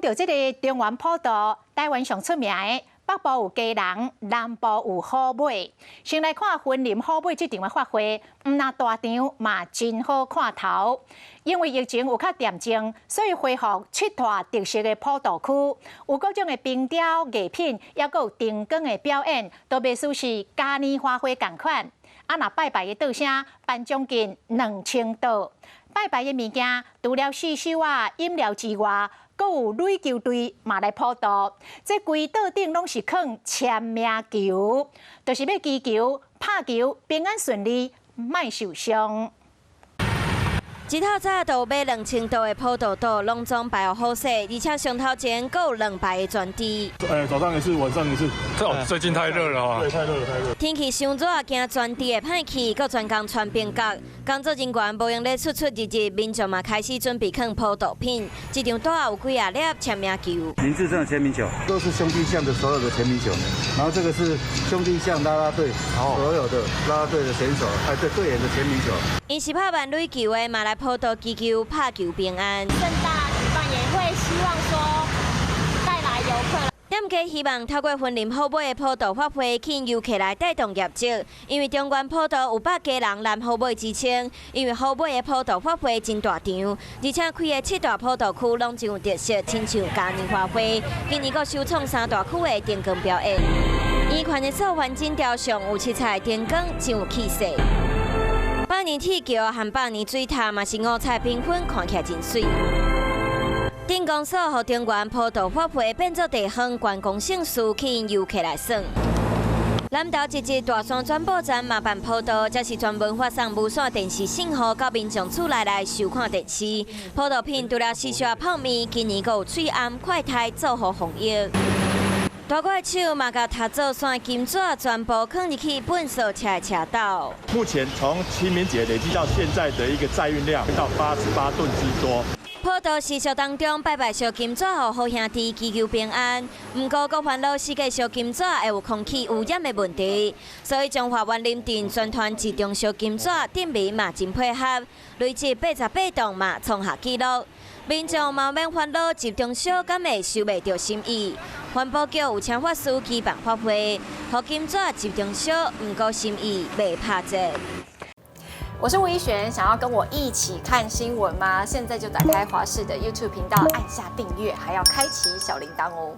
講著這个中元普渡，台灣上出名的北部有基隆，南部有好尾。先來看雲林好尾這場的法會，毋但大場嘛真好看頭。因為疫情有較恬靜，所以恢復七大特色的普渡區，有各種的冰雕藝品，抑閣有燈光的表演，都袂輸是嘉年華會仝款。啊，若拜拜的桌聲辦將近2000桌，拜拜的物件除了四手仔、飲料之外，閣有壘球隊嘛來普渡，這規桌頂攏是囥簽名球，就是欲祈求拍球平安順利，莫受傷。一透早就買2000桌的普渡桌，攏總擺予好勢，而且上頭前閣有兩排的專置。哎，早上一次，晚上一次。這最近太熱了哈。對，太熱了，太熱。天氣傷熱，驚專置會歹去，閣專工穿冰角。工作人員無閒咧出出入入，民眾嘛開始準備囥普渡品。一張桌有幾仔粒簽名球。林志勝的簽名球，都是兄弟象的所有的簽名球。然後這個是兄弟象啦啦隊，所有的啦啦隊的選手，哎，對隊員的簽名球。𪜶是拍萬壘球的，嘛來普渡祈求拍球平安。盛大舉辦也會希望說帶來遊客。店家希望透過雲林好尾的普渡法會，吸引遊客來帶動業績。因為中元普渡有北基隆南好尾之稱，因為好尾的普渡法會真大場，而且開的七大普渡區攏真有特色，親像嘉年華會。今年閣首創三大區的燈光表演，圓環的素環境雕像有七彩燈光，真有氣勢。百年鐵橋和百年水塔嘛是五彩繽紛，看起來真媠。鎮公所予中元普渡法會變做地方觀光勝事，吸引遊客來耍。南投一日大山轉播站嘛辦普渡，這是專門發送無線電視信號到民眾厝內來收看電視。普渡品除了時尚泡麵，今年閣有喙罨、快篩做予防疫。大怪手嘛共塔做線金紙全部囥入去糞掃車的車斗。目前從清明節累計到現在的一個載運量到88噸之多。普渡習俗當中，拜拜燒金紙，予好兄弟祈求平安。毋過，閣煩惱四界燒金紙會有空氣污染的問題，所以彰化員林鎮全團自動燒金紙，鎮民嘛真配合，累計88棟嘛創下紀錄。民眾嘛免煩惱集中燒，敢會收袂著心意。環保局有請法師舉辦法會，予金紙集中燒，毋過心意袂拍折。我是吳怡璇，想要跟我一起看新聞嗎？現在就打開華視的 YouTube 頻道，按下訂閱，還要開啟小鈴鐺哦。